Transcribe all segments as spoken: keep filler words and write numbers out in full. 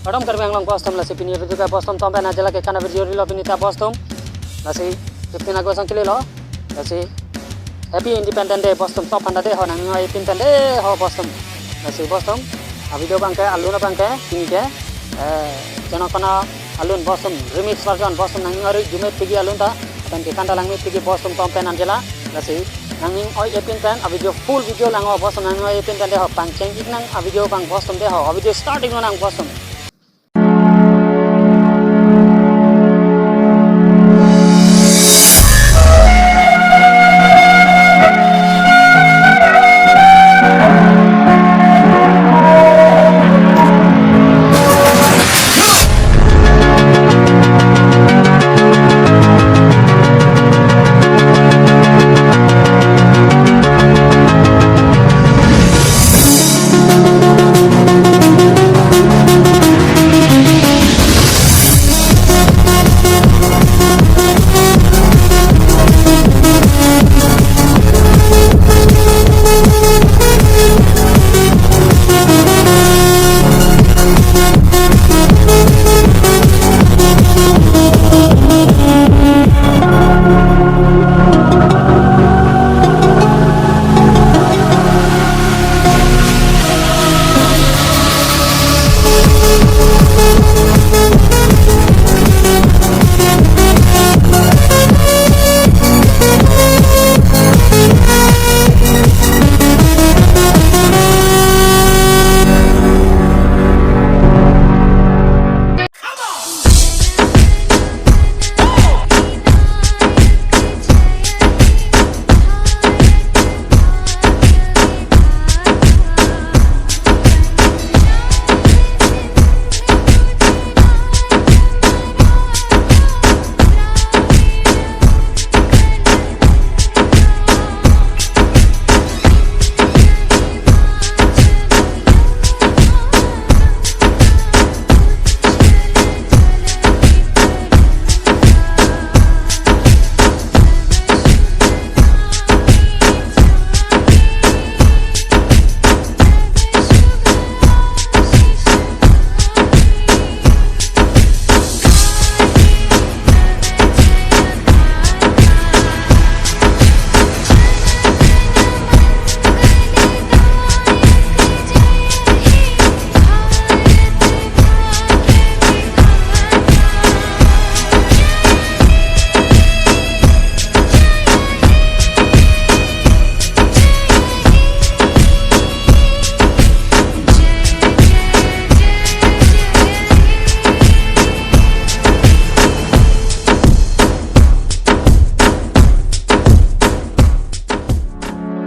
Kardom Karbi Anglong bostum, lasi pini video ke bostum tom pen ajala ke kana video rilo pini ta bostum. Lasi fifteen August ang kili lo. Lasi Happy Independence Day bostum, sop phanta de ho nangning oi pin pen de ho bostum. Lasi bostum, a video abang ke alun abang ke pini ke, eh, channel kana alun bostum, remix version bostum nangning oi jume pigi alun ta, pen ke kanta langme pigi bostum tom pen anjela. Lasi nangning oi pin pen a video, full video lang ho bostum, nangning oi pin pen de ho, pangcheng ik nang a video abang bostum de ho, a video starting lo nang bostum.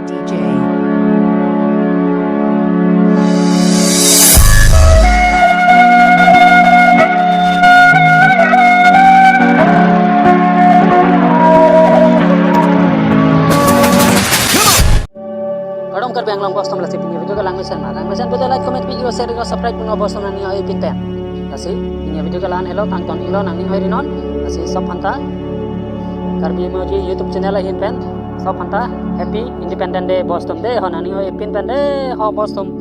D J. Kardom Karbi Anglong bostum, lasi pini video ke langmesen ma. Langmesen pu te like, comment, video share, subscribe pu non bostum nangning oi pin pen. Lasi pini video ke la-an helo, kangton iklo nangning oi rinon. Lasi sop phanta Karbi Emoji YouTube channel ahin pen sop phanta Happy Independence Day bostum de ho nangning oi pin pen de ho bostum.